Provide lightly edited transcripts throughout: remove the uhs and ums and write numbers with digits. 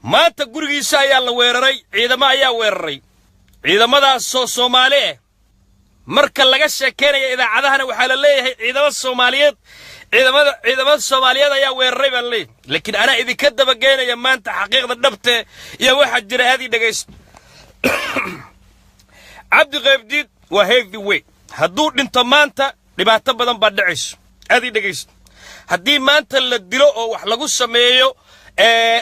Maanta gurigiisa ayaa la weeraray, ciidamo ayaa weeraray, ciidamadaasoo Soomaali ah. Marka laga sheekaynaya idaacadahana waxaa la leeyahay ciidamo Soomaaliyeed, ciidamada Soomaaliyeed ayaa weeraray baa la leeyahay, laakiin anaa idinka dabageynaya maanta xaqiiqda dhabte iyo waxaa jira. Aad ii dhegaysto. Cabdi Qaybdiid waa heavy weight. Hadduu dhinto maanta, dhibaato badan baa dhacayso. Aad ii dhegaysto. Haddii maanta la dilo oo wax lagu sameeyo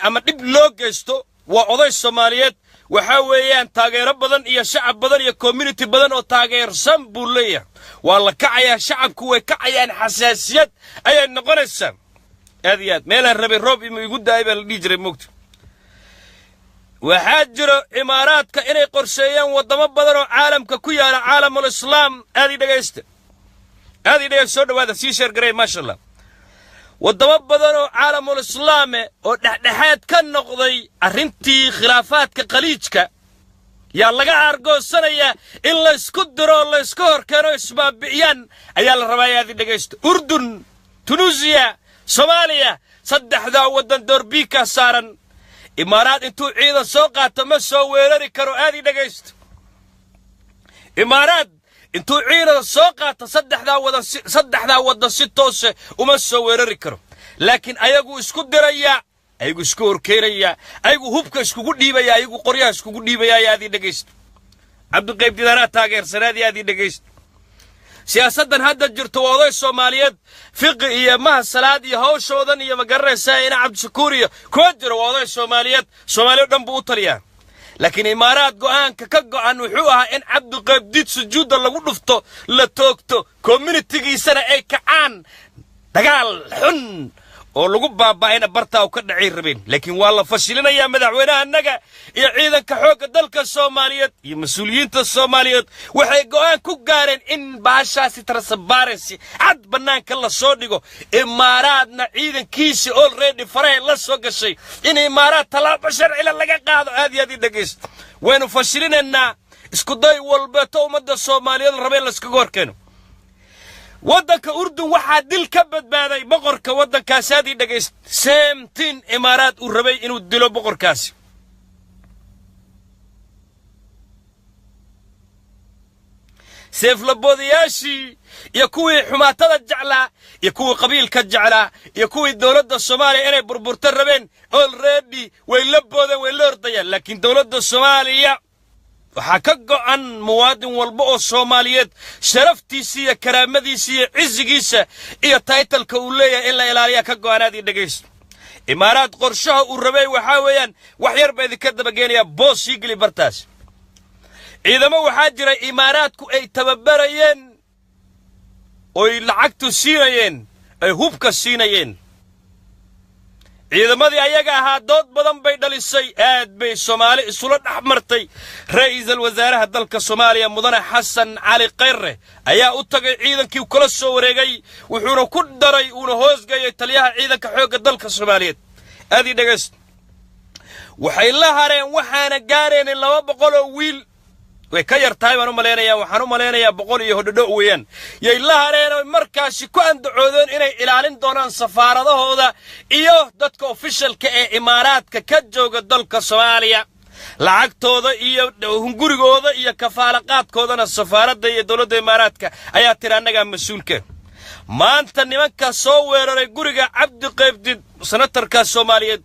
ama dhib loo geysto, waa oday Soomaaliyeed. Waxaa weeyaan taageero badan iyo shacab badan iyo community badan oo taageersan buu leeyahay. Waa la kacayaa, shacabku way kacayaan, xasaasiyad ayay noqonaysaa. Aad iyo aad meelaan rabay roob ima igu daayay baa la dhihi jiray, moogta. Waxaa jiro Imaaraadka inay qorsheeyaan waddamo badan oo caalamka ku yaala, caalamul Islaam. Aad ii dhegaysta, aad ii dhegaysta. Soo dhawaada, sii share garay, maasha Allah. Waddamo badan oo caalamul islaame oo dhexdhexaad ka noqday arrintii khilaafaadka Khaliijka yaa laga aargoosanayaa. In laysku diro oo laysku horkeeno, isbaabi'iyaan ayaa la rabaa. Aad ii dhegaysta. Urdun, Tunuusiya, Soomaaliya, saddexdaa waddan doorbiikaa saaran. Imaaraad intuu ciidan soo qaato ma soo weerari karo. Aad ii dhegaysto. Imaaraad intuu ciidan soo qaato saddexdaa waddan si toose uma soo weerari karo, laakiin ayagu isku diraya, ayagu isku horkeenaya, ayagu hubka iskugu dhiibaya, ayagu qoryaha iskugu dhiibaya. Aad ii dhegaysto. Cabdiqaybdiid anaa taageersanaad. Aad ii dhegaysto. Siyaasaddan hadda jirto waa oday Soomaaliyeed, Fiqi iyo Maha Salaad iyo hawshoodan iyo, ma garanaysaa, ina Cabdishakuur iyo kuwa jiro. Waa oday Soomaaliyeed, Soomaaliya o dhan buu u taliyaa, laakiin Imaaraad go'aanka ka go'an wuxuu ahaa in Cabdiqaybdiid sujuudda lagu dhufto, la toogto, communitygiisana ay kacaan, dagaal xun oo lagu baaba'ayna bartaa u ka dhacay rabeen, laakiin waa la fashilinayaa. Madaxweynaha annaga iyo ciidanka xoogga dalka Soomaaliyeed iyo mas-uuliyiinta Soomaaliyeed waxay go'aan ku gaareen in baashaasi transparency cad bannaanka la soo dhigo. Imaaraadna ciidankiisi already farahay la soo gashay in Imaaraad tallaabo sharcila laga qaado. Aad iyo aad ii dhegaysto. Waynu fashilinaynaa isku day walbeeto ummadda Soomaaliyeed la raba in layskaga horkeeno. Waddanka Urdun waxaa dil ka badbaaday boqorka waddankaasi. Aad ii dhegayst. Same thing, Imaaraad uu rabay inuu dilo boqorkaasi. Seeflaboodiyaashii iyo kuwii xumaatada jeclaa iyo kuwii qabiilka jeclaa iyo kuwii dowladda Soomaaliya inay burburto rabeen already way la boodeen, way la ordayaan, laakiin dowladda Soomaaliya waxaa ka go'an muwaadin walba oo Soomaaliyeed sharaftiisa iyo karaamadiisa iyo cisigiisa iyo titleka uu leeyahay in la ilaaliyaa ka go'an. Aad ii dhegaysto. Imaaraad qorshaha uu rabay waxaa weeyaan, wax yar baa idinka dabageenayaa, boos sii geli bartaas. Ciidamo waxaa jira Imaaraadku ay tababarayeen oy lacagtu siinayeen, ay hubka siinayeen. Ciidamadii ayaga ahaa dood badan bay dhalisay, aad bay Soomaali isula dhex martay. Ra'iisul wasaaraha dalka Soomaaliya, mudane Xasan Cali Khayre, ayaa u tagay ciidankii, kula soo wareegay, wuxuuna ku daray uuna hoosgeeyey taliyaha ciidanka xoogga dalka Soomaaliyeed. Aad ii dhegayst. Waxay la hareen waxaana gaaraynin 200 oo wiil, way ka yar tahay baan u malaynayaa, waxaan u malaynayaa 100 iyo hodhodho weeyaan. Yay la hareen oo markaasi ku andacoodeen inay ilaalin doonaan safaaradahooda iyo dadka officialka ee Imaaraadka ka jooga dalka Soomaaliya, lacagtooda iyo hungurigooda iyo kafaalaqaadkoodana safaaradda iyo dowladda Imaaraadka ayaa tiri annagaa mas-uulka. Maanta nimanka soo weeraray guriga Cabdi Qaybdid, senatarka Soomaaliyeed,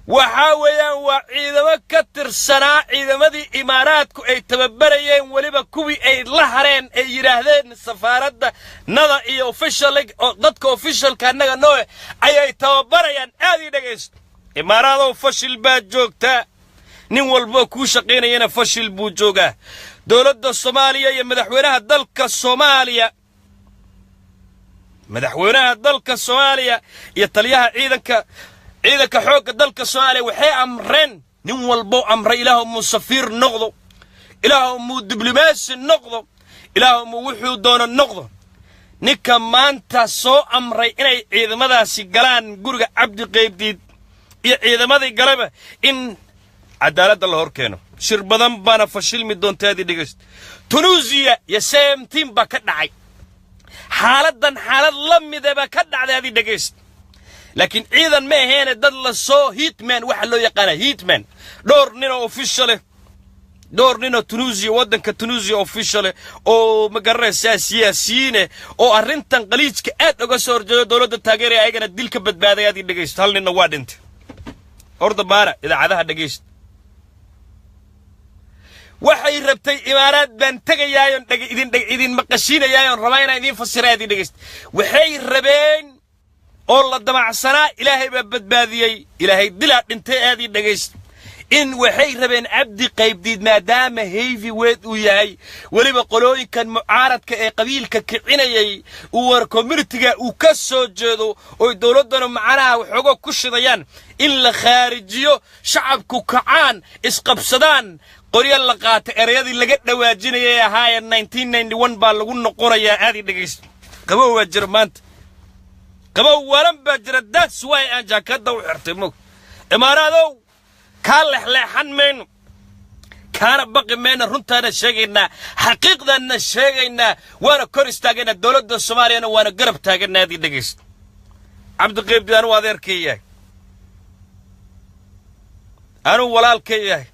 waxaa weeyaan waa ciidamo ka tirsanaa ciidamadii Imaaraadku ay tababarayeen, weliba kuwii ay la hareen ay yidhaahdeen safaaradda nada iyo official dadka officialka annaga nooe ayay tababarayaan. Aad ii dhegaysto. Imaaraadow, fashil baad joogtaa, nin walboo kuu shaqaynayana fashil buu joogaa. Dowladda Soomaaliya iyo madaxweynaha dalka Soomaaliya, madaxweynaha dalka Soomaaliya iyo taliyaha ciidanka xoogga dalka Soomaaliya waxay amreen nin walboo amray, Ilaah muu safiir noqdo, Ilaah muu diblomaasi noqdo, Ilaah muu wuxuu doono noqdo, ninka maanta soo amray inay ciidamadaasi galaan guriga Cabdi Qaybdiid iyo ciidamadii galeba in cadaaladda la hor keeno. Shir badan baana fashilmi doontaadii. Dhegayst. Tunuusiya iyo same thing baa ka dhacay, xaaladdan xaalad la midaba ka dhacday. Adii dhegayst. Laakiin ciidan ma aheene, dad la soo hitman waxa loo yaqaana hitman, dhowr nin oo official eh, dhowr nin oo Tunuusiya, waddanka Tunuusiya official eh, oo ma garanaysaa, siyaasiyiine oo arrintan Qaliijka aad uga soo horjeedo, dowladda taageeraya, ayagana dil ka badbaaday. Aad ii dhegaysto, hal ninna waa dhintay. Horta baara idaacadaha, dhegaysta. Waxay rabtay Imaaraad baan tegayaayoon idin maqashiinayaayoon rabaa inaan idiin fasira. Aad ii dhegaysta, waxay rabeen oo la damacsanaa, Ilaahay baa badbaadiyey, Ilaahay dilaa dhintay. Aad ii dhegaysta, in waxay rabeen Cabdi Qaybdiid, maadaama heavyweight uu yahay, weliba qolooyinkan mucaaradka ee qabiilka kicinayay uu war community-ga uu ka soo jeedo, oy dowladdana macnaha waxooga ku shidayaan, in la khaarijiyo, shacabku kacaan, isqabsadaan, qoryo la qaata. Ereyadii laga dhawaajinayay ahaayeen 1991 baa lagu noqonayaa. Aad ii dhegaysta, qabow waa jira maanta, qabow walan baa jira. That's why aan jaakadda u xirtay. Mog Imaaraadow, kaa lexleexan mayno, kaana baqi mayno. Runtaana sheegaynaa, xaqiiqdaanna sheegaynaa, waana kor istaagaynaa dowladda Soomaaliyana, waana garab taaganaa. Aad ii dhegaysta, Cabdiqaybdi anuu adeerkay yahay, anuu walaalkay yahay,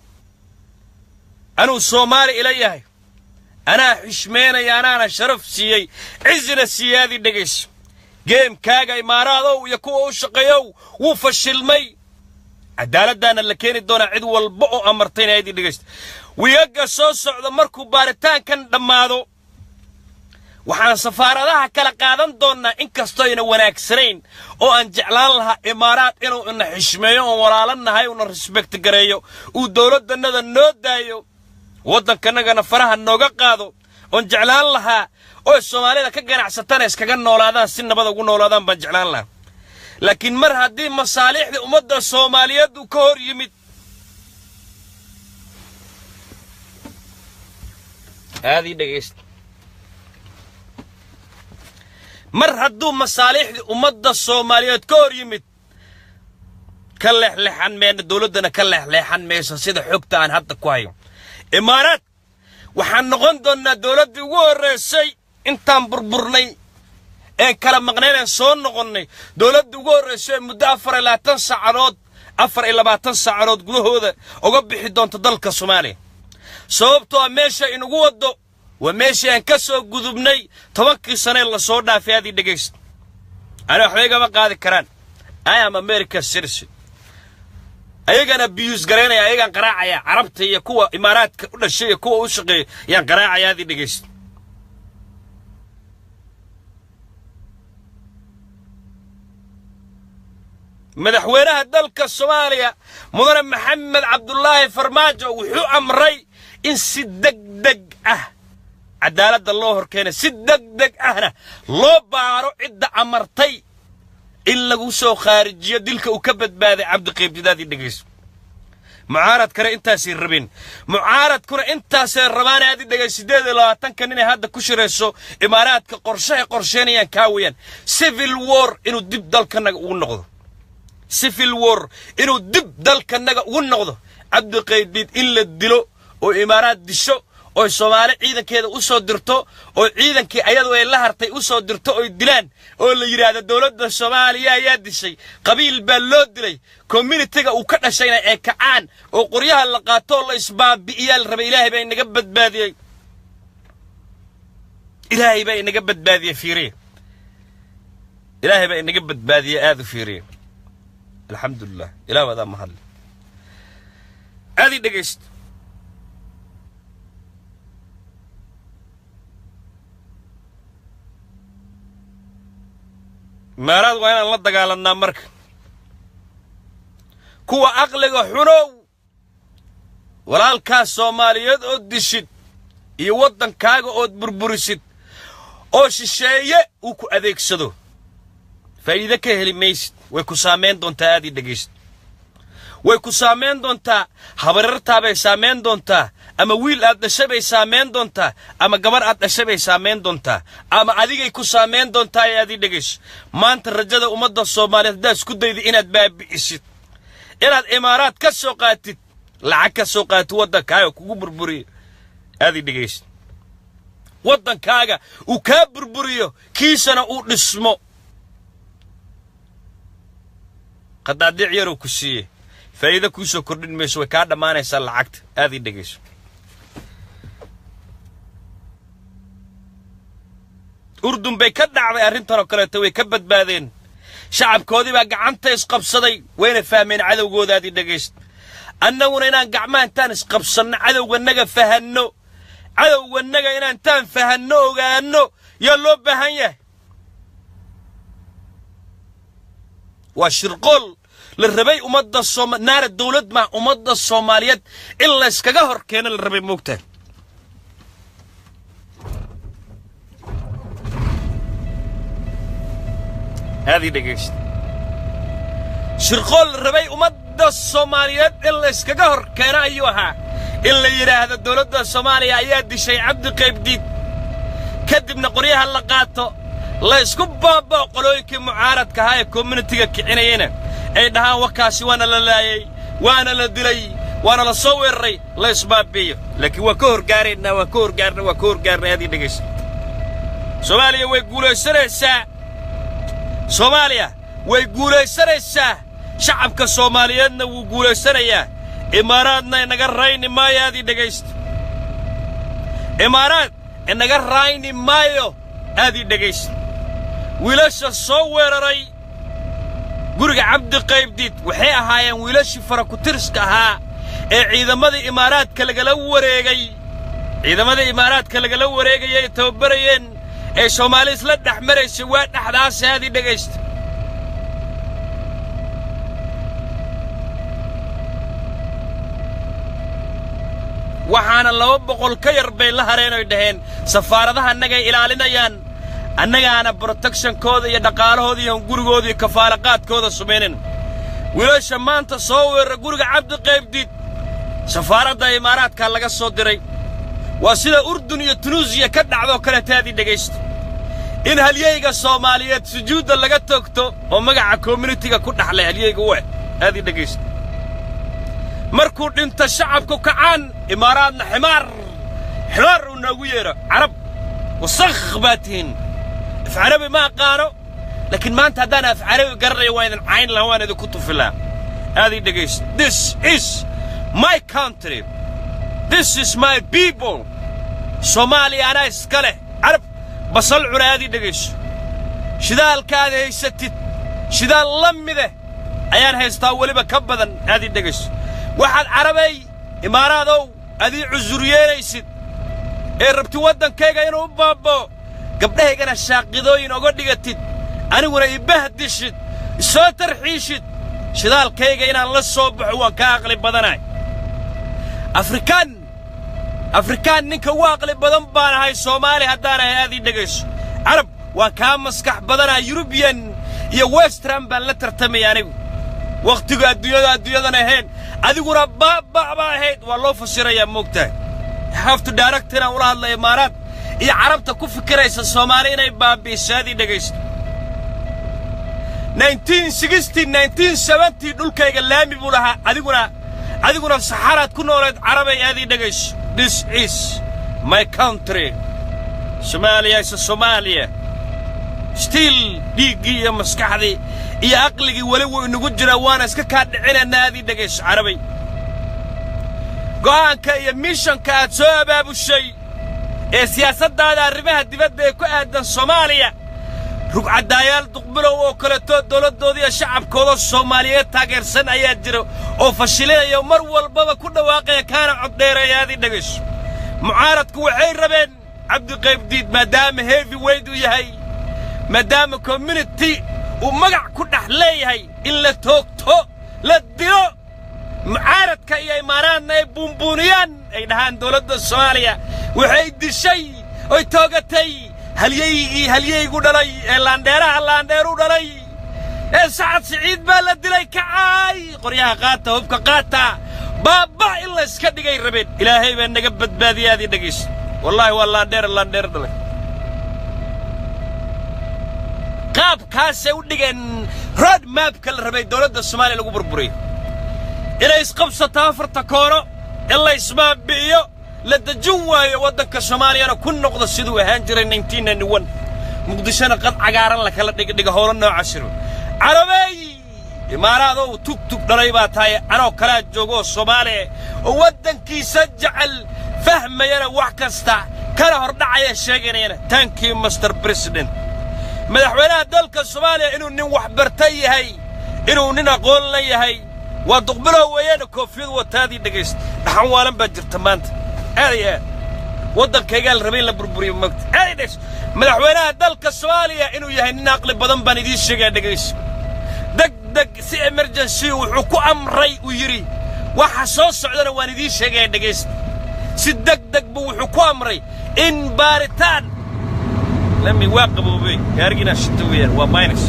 anuu Soomaali ila yahay, anaa xishmeynaya, anaana sharaf siiyey, cizina siiyey. Aad ii dhegayso, game-kaaga Imaaraadow iyo kuwa u shaqeeyow wuu fashilmay. Cadaaladdaana la keeni doonaa cid walba oo amartayna. Aad ii dhegaysta, wiigaga soo socda markuu baaritaankan dhammaado, waxaan safaaradaha kala qaadan doonnaa, inkastoo ayna wanaagsanayn oo aan jeclaan lahaa Imaaraad inuu ina xishmeeyo, oon walaalannahay, una respect gareeyo, uu dowladdannada noo daayo, waddankanagana faraha nooga qaado, oon jeclaan lahaa, oo Soomaalida ka ganacsatana iskaga noolaadaan, si nabada ugu noolaadaan baan jeclaan lahaa. Laakiin mar haddii masaaliixda ummadda Soomaaliyeed uu ka hor yimid, aad ii dhegaysta, mar hadduu masaaliixdii ummadda Soomaaliyeed ka hor yimid, ka leexleexan mayna, dowladdana ka leexleexan mayso. Sida xogta aan hadda ku hayo Imaaraad, waxaan noqon doonnaa dowladdii ugu horraysay intaan burburnay een kala maqnaynaan soo noqonnay, dowladdii ugu horraysay ee muddo 24 saacadood, 24 saacadood gudahooda uga bixi doonta dalka Soomaaliya. Sababtoo ah meesha inugu waddo waa meeshii aan ka soo gudubnay 10-kii sanee lasoo dhaafay. Aad ii dhegaysta, ani waxba igama qaadi karaan. I am America citizen. Ayagana abuse garaynaya, ayagaan qaraacaya. Carabta iyo kuwa Imaaraadka u dhashay iyo kuwa u shaqeeya ayaan qaraacaya. Aad ii dhegaysta, madaxweynaha dalka Soomaaliya, mudane Maxamed Cabdulaahi Farmaajo, wuxuu amray in si deg deg ah cadaaladda loo horkeenay, si deg deg ahna loo baaro cidda amartay in lagu soo khaarijiyo dilka uu ka badbaaday Cabdiqaybdidaadii. Dhegayso, mucaaradkana intaasay rabeen, mucaaradkuna intaasay rabaan. Aadi dhegay, 28-ka nin ay hadda ku shirayso Imaaraadka, qorshahay qorsheynayaan kaa weeyaan civil war inuu dib dalkanaga ugu noqdo, civil war inuu dib dalkanaga ugu noqdo. Cabdiqaydiid in la dilo oo Imaaraad disho, oy Soomaali ciidankeeda u soo dirto, oo ciidankii ayadu ay la hartay u soo dirto, oy dilaan, oo la yidhaahdo dowladda Soomaaliya ayaa dishay, qabiil baa loo dilay, community-ga uu ka dhashayna ay kacaan, oo qoryaha la qaato oo la isbaabi'iyaa la rabay. Ilaahay baa inaga badbaadiyey, Ilaahay baa inaga badbaadiyey. Fiiriye, Ilaahay baa inaga badbaadiyey. Aad u fiiriye. Alxamdulilah, Ilaah wadaa mahadle. Aad ii dhegaysta. Imaaraad waa inaan la dagaalannaa. Marka kuwa aqliga xunow, walaalkaas Soomaaliyeed ood dishid iyo waddankaaga ood burburisid oo shisheeye uu ku adeegsado, faa'iide ka heli maysid. Way ku saamayn doontaa. Aad ii dhegaysid, way ku saamayn doontaa. Habaryartaabay saamayn doontaa, ama wiil aad dhashay bay saamayn doontaa, ama gabar aad dhashay bay saamayn doontaa, ama adigay ku saamayn doontaa. Ee aad ii dhegayso, maanta rajada ummadda Soomaaliyeed haddaad isku dayda inaad baabi'isid, inaad Imaaraad ka soo qaatid, lacag ka soo qaatid, waddankaaga kugu burburiyo, aad ii dhegaysid, waddankaaga uu kaa burburiyo, kiisana uu dhismo. Qadaadiic yaruu ku siiyey, faa'iido kuu soo kordhin mayso, way kaa dhammaanaysaa lacagta. Aad ii dhegayso. Urdun bay ka dhacday arrintan oo kaleeto, way ka badbaadeen. Shacabkoodii baa gacanta isqabsaday, wayna fahmeen cadowgooda. Aad ii dhegaysto. Annaguna inaan gacmaha intaan isqabsanno cadowganaga fahanno, cadowganaga inaan intaan fahanno ogaanno yaa loo baahan yahay. Waa shirqool la rabay ummadda Sooma naara dawlad ma ummadda Soomaaliyeed in layskaga hor keeno la rabay, moogtahay. Aad ii dhegaysta. Shirqool la rabay ummadda Soomaaliyeed in layskaga hor keeno ayuu ahaa, in la yidhaahdo dawladda Soomaaliya ayaa dishay Cabdi Qaybdiid, kadibna qoryaha la qaato, la isku baabao, qolooyinkii mucaaradka ahaa ee community-ga kicinayena ay dhahaan wakaasi waana la laayay, waana la dilay, waana la soo weeraray, la isbaabi'iyo. Laakiin waa ka horgaaraynaa, waa ka horgaarnay, waa ka horgaarnay. Aad ii dhegaysa. Soomaaliya way guulaysanaysaa, Soomaaliya way guulaysanaysaa, shacabka Soomaaliyeedna wuu guulaysanayaa. Imaaraadna inaga rayni maayo. Aad ii dhegaysta. Imaaraad inaga rayni maayo. Aad ii dhegaysta. Wiilasha soo weeraray guriga Cabdi Qaybdiid waxay ahaayeen wiilashii farakutiriska ahaa ee ciidamadii Imaaraadka lagala wareegay, ciidamadii Imaaraadka lagala wareegayay ay tababarayeen ee Soomaali isla dhex maraysay. Waa dhexdaas. Aad ii dhegaysta. Waxaana 200 ka yar bay la hareen oy dhaheen safaaradaha annagay ilaalinayaan, annagaana protectionkooda iyo dhaqaalahooda iyo gurigooda iyo kafaalaqaadkooda samaynin. Wiilasha maanta soo weerara guriga Cabdi Qaybdiid safaaradda Imaaraadka laga soo diray. Waa sida Urdun iyo Tunuusiya ka dhacdoo kaleeta. Aad ii dhegaysto. In halyeyga Soomaaliyeed sujuudda laga toogto oo magaca community-ga ku dhaxlay halyeyga u eh, aad ii dhegaysto, markuu dhinto shacabku kacaan, Imaaraadna ximaar ximaar uu noogu yeedho. Carab wasakh baa tihiin. Af Carabi ma aqaano, laakiin maanta haddaan af Carabi garanayo waan idin cayn lahaa, waan idinku tufi lahaa. Aad ii dhegaysto. This is my country, this is my people. Soomaaliya anaa iska leh. Carab basal cuna, aad ii dhegayso. Shidaalka aad haysatid shidaal la mideh ayaan haystaa, weliba ka badan. Aad ii dhegayso. Waxaad Carabay Imaaraadow aad ii cusur yeelaysid ee rabti waddankayga inuu u baaba'o, gabdhahaygana shaaqidooyin oga dhigatid, aniguna ibahdishid, isoo tarxiishid, shidaalkayga inaan la soo baxo waan ka aqli badanahay. Afrikaan, Afrikaan ninka ugu aqli badan baan ahay Soomaali haddaan ahay. Aad ii dhegayso. Carab waan kaa maskax badanahay. Yurubiyan iyo Western baan la tartamaya anigu wakhtigu adduunyada adduunyadan ahayn, adiguna baaba' baa ahayd. Waa loo fasirayaa, moogtahay. Have to direct inaan ula hadla Imaaraad iyo Carabta ku fikiraysa Soomaali inay baabi'iso. Aad ii dhegaysto. 1960, 1970 dhulkayga laami buu lahaa, adiguna saxaraad ku nooleed, Carabay. Aad ii dhegayso. This is my country. Somalia is Somalia still. Dhiiggii iyo maskaxdii iyo aqligii weli wuu inagu jiraa, waana iska kaa dhicinaynaa. Aad ii dhegayso, Carabay. Go'aanka iyo mission-ka aad soo abaabushay ee siyaasaddaada arrimaha dibadda ee ku aadan Soomaaliya, rugcadaayaal duqbilow oo kaleeto dowladdooda iyo shacabkooda Soomaaliyeed taageersan ayaa jira oo fashilinaya, mar walbaba ku dhawaaqaya, kaana coddheereeya. Aad ii dhegayso. Mucaaradku waxay rabeen Cabdiqaybdiid, maadaama heavy weight uu yahay, maadaama community uu magac ku dhex leeyahay, in la toogto, la dilo, mucaaradka iyo Imaaraadna ay buunbuuniyaan, ay dhahaan dowladda Soomaaliya waxay dishay oy toogatay halyaygii halyaygu dhalay ee laandheeraha laandheeru dhalay ee Sacad Siciid baa la dilay, kacaay, qoryaha qaata, hubka qaata, baaba in la iska dhigay rabeen. Ilaahay baa naga badbaadiyay. Aad ii dhegaysa. Wallaahi waa laandheer laandheer dhalay. Qaabkaasay u dhigeen road mapka la rabay dowladda Soomaaliya lagu burburiyo, inay isqabsato afarta koono, in la isbaabi'iyo, la dejin waayo waddanka Soomaaliyana ku noqdo siduu ahaan jiray 1991, Muqdishona qad cagaaran la kala dhigdhiga, howlo noocaasiro. Carabey, Imaaraadow, tug tug dhalay baa tahay. Anoo kalaa joogoo Soomaaliya oo waddankiisa jecel, fahmayana wax kasta, kana hordhacaya, sheeganayana. Thank you, Mister President. Madaxweynaha dalka Soomaaliya inuu nin waxbartay yahay, inuu nin aqoon la yahay, waa duqbilow weeyaana, koofiyad wataadii. Dhegaysta, dhaxan waalan baa jirta maanta, aad iyo aad. Waddankaygaa la rabay in la burburiyo mogta. Aad iyo dhegaysta, madaxweynaha dalka Soomaaliya inuu yahay nin aqli badan baan idiin sheegaya. Dhegaysta, deg deg si emergency wuxuu ku amray, uu yidhi, waxa soo socdana waan idiin sheegaya. Dhegaysta, si deg deg buu wuxuu ku amray in baaritaan lami waa qaboobey gaarigiinaa shita weeyaan, waa minus.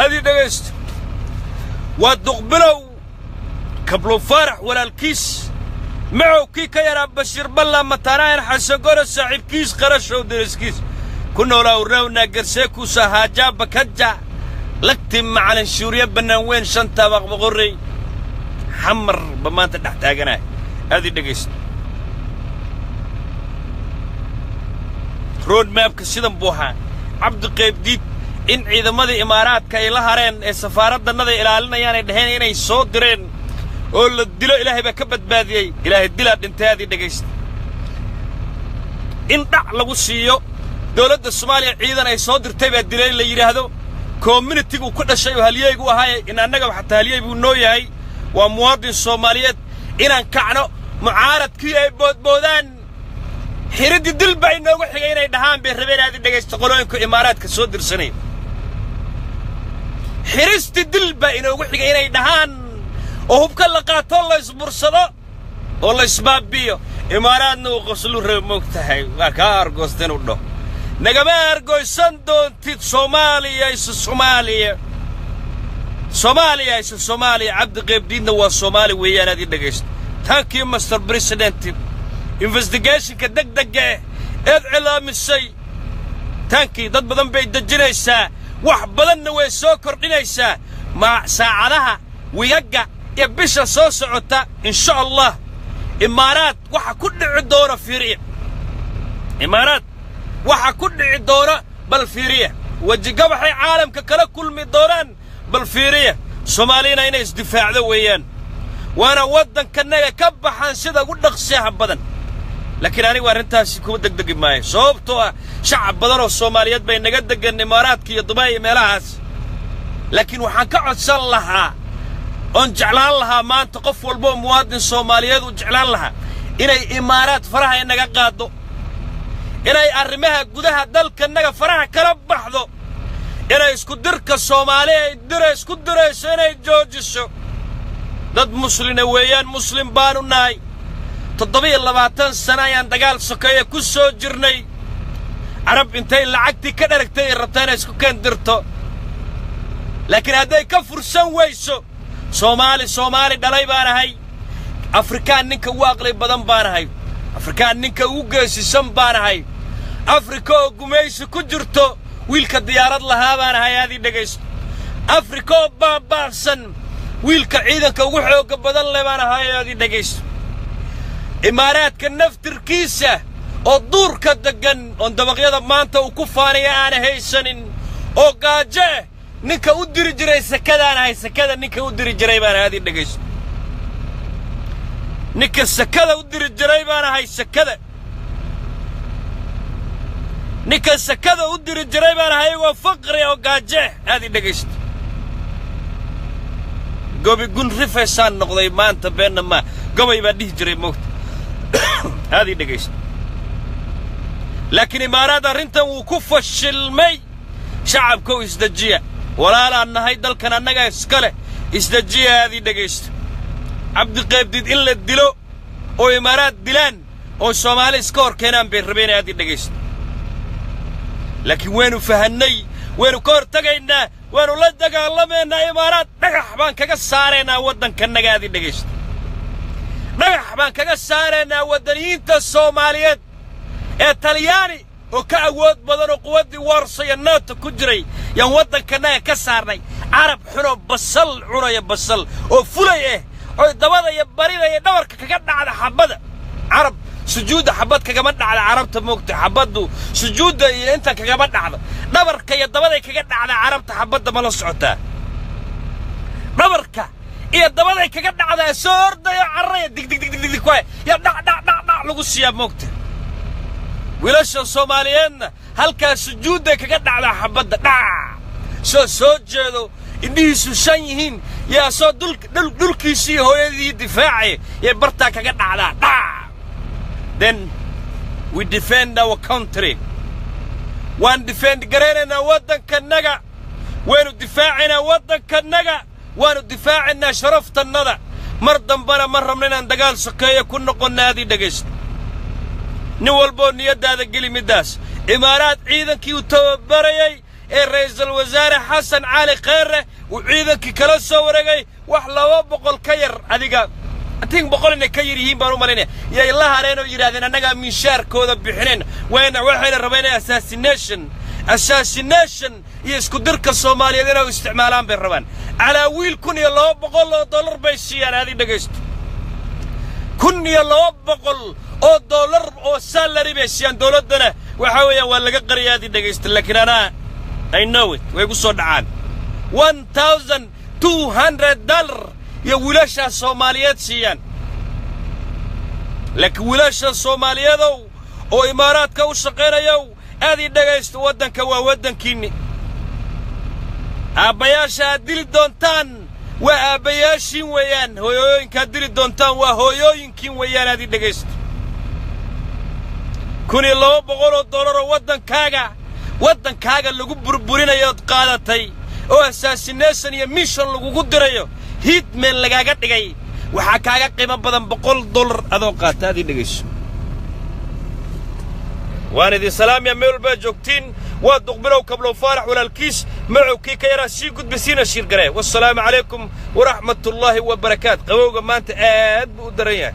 Aadii dhegaysto, waa duqbilow kablow Faarax walaalkiis, macow kii ka yaraa, Bashiir Balla mataanaayan, Xasangoro saaxiibkiis, qarashow deriskiis ku noolaa, urnawnaa garseekuusa haajaa bakaja lagti macalin shuuriye bannaan weyn, shanta baqboqorrey Xamar ba maanta dhex taaganaya. Aadii dhegaysto, road mapka sidan buu ahaa. Cabdiqaybdiid in ciidamadii Imaaraadka ay la hareen ee safaaradannada ilaalinayaan ay dhaheen inay soo direen oo la dilo, Ilaahay baa ka badbaadiyey. Ilaahay dilaa dhintay. Aadii dhegaysta, in dhac lagu siiyo dawladda Soomaaliya ciidan ay soo dirtay baa dilay la yidhaahdo. Communitygu ku dhashay oo halyeygu ahaaye, in annaga xataa halyey buu noo yahay, waa muwaadin Soomaaliyeed. Inaan kacno, mucaaradkii ay boodboodaan, xiriddii dil baa inoogu xigay inay dhahaan bay rabeen. Aadi dhegaysta, qolooyinka Imaaraadka soo dirsanaya, xiristi dil baa inoogu xigay inay dhahaan oo hubka la qaatoo la isbursado oo la isbaabi'iyo. Imaaraadna uu qoslu rabe, moog tahay, waa kaa argoosta inuu dhaho. Nagama argoysan doontid. Soomaaliya isa Soomaaliya, Soomaaliya isa Soomaaliya. Cabdi Qaybdiidna waa Soomaali weeyaan. Aad ii dhegaysto. Thank you, Mister President. Investigationka deg degga eh eed cilaamisay, taankii dad badan bay dejinaysaa, wax badanna way soo kordhinaysaa. Ma saacadaha, wigagga iyo bisha soo socota, insha Allah, Imaaraad waxa ku dhici doona fiiriya. Imaaraad waxa ku dhici doona bal fiiriya. Wejigabaxay caalamka kala kulmi doonaan bal fiiriya. Soomaaliyana inay isdifaacdo weeyaan, waana waddankanaga ka baxaan sida ugu dhaqsiyaha badan. Laakiin anigu arrintaasi kuma degdegi maayo, sababtoo ah shacab badan oo Soomaaliyeed bay naga degan Imaaraadka iyo Dubaay iyo meelahaas. Laakiin waxaan ka codsan lahaa oon jeclaan lahaa maanta, qof walboo muwaadin Soomaaliyeed uu jeclaan lahaa, inay Imaaraad faraha inaga qaaddo, inay arrimaha gudaha dalkanaga faraha kala baxdo, inay isku dirka Soomaali ay dira isku dirayso inay joojiso. Dad muslina weeyaan, muslim baanu nahay. 27 sano ayaan dagaal sokeeye ku soo jirnay. Carab intay lacagtii ka dharagtay ay rabtaa inay isku keendirto, laakiin hadday ka fursan weyso, Soomaali Soomaali dhalay baan ahay. Afrikaan ninka ugu aqli badan baan ahay. Afrikaan ninka ugu geesisan baan ahay. Afrika oo gumaysi ku jirto wiilka diyaarad lahaa baan ahay. Aadii dhegaysto, Afrika oo baaba'san wiilka ciidanka ugu xoogga badan leh baan ahay. Aadii dhegaysto, Imaaraadka naftirkiisa oo duurka deggan, oon dabaqyada maanta uu ku faanaya aana haysanin oo gaajo eh, ninka u diri jiray sakadaan ahay. Sakada ninka u diri jiray baan ahay. Aadii dhegaysto, ninka sakada u diri jiray baan ahay. Sakada ninka sakada u diri jiray baan ahay, waa faqri oo gaajo eh. Aadii dhegaysto, gobi gun rifaysaan noqday maanta, beenna maa, gobay baa dhihi jiray moogta. Aadii dhegaysto, laakiin Imaaraad arrintan wuu ku fashilmay. Shacabkow, isdejiya, walaalaan nahay, dalkan annaga iska leh, isdejiya. Aadii dhegaysto. Cabdiqaybdiid in la dilo oo Imaaraad dilaan oo Soomaali iska hor keenaan bay rabeen, aad i dhegaysto. Laakiin waynu fahannay, waynu ka hor tagaynaa, waannu la dagaalamaynaa Imaaraad. Dhagax baan kaga saaraynaa waddankanaga, aad i dhegaysto. Dhagax baan kaga saaraynaa waddaniyiinta Soomaaliyeed ee Talyaani oo ka awood badan oo quwaddii Warsaw iyo NATO ku jiray yaan waddankanaga ka saarnay. Carab xunoo basal cunaya, basal oo fulay ah, oy dabada iyo barida iyo dhabarka kaga dhacda xabbada. Carab sujuudda xabad kagama dhacda. Carabta moogta, xabaddu sujuudda iyo inta kagama dhacda, dhabarka iyo dabaday kaga dhacda carabta xabadda. Ma la socotaa? Dhabarka iyo dabaday kaga dhacdaa. Soo ordayo, cararaya, dig dig dig dig dig kuhaya ya dhac dhac dhac dhac lagu siiyaa moogta. Wiilasha Soomaaliyeedna halkaa sujuudday kaga dhacdaa xabadda. Dhac soo jeedo, indhihiisu shan yihiin, yaa soo dhulkiisii hooyadii difaacaya yay bartaa kaga dhacdaa dhac. Then we defend our country. Waan defend garaynaynaa waddankanaga, waynu difaacaynaa waddankanaga, waannu difaacaynaa sharaftannada. Mar dambana ma rabno inaan dagaal sokeeyo ku noqonna, aadii dhegaysto. Nin walboo niyaddaada geli middaas. Imaaraad ciidankii uu tababarayay ee ra'iisul wasaare Xasan Cali Kheyre uu ciidankii kala soo wareegay, wax 200 ka yar, adiga tin 100 inay ka yar yihiin baan u malaynaya, yay la hareen oo yidhahdeen annagaa minshaarkooda bixineen. Wayna waxayna rabeen inay assassination iyo isku dirka Soomaaliyeed inay u isticmaalaan bay rabaan. Calaa wiil $1,200 bay siiyaan, aadi dhegaysto. $1,200 oo salary bay siiyaan. Dowladdana waxaa weeyaan waa laga qariya, aadi dhegaysto, laakiin anaa I know it, way ku soo dhacaan. $1,200 iyo wiilashaa Soomaaliyeed siiyaan. Laakiin wiilasha Soomaaliyeedow oo Imaaraadka u shaqaynayow, aad ii dhegaysto, waddanka waa waddankiinni. Aabbayaasha aad dili doontaan waa aabbayaashiin weeyaan. Hooyooyinkaad dili doontaan waa hooyooyinkiin weeyaan, aad ii dhegaysto. $1,200 oo waddankaaga lagu burburinayood qaadatay oo assassination iyo mission lagugu dirayo, hitman lagaaga dhigay, waxaa kaaga qiimo badan $100 adoo qaata, aad ii dhegayso. Waan idin salaamaya meel walbaa joogtiin. Waa Duqbilow Kablow Faarax walaalkiis macowkii ka yaraa. Sii gudbi, siina share garee. Wassalaamu calaykum waraxmatullaahi wabarakaat. Qabowga maanta aad buu u daran yahay.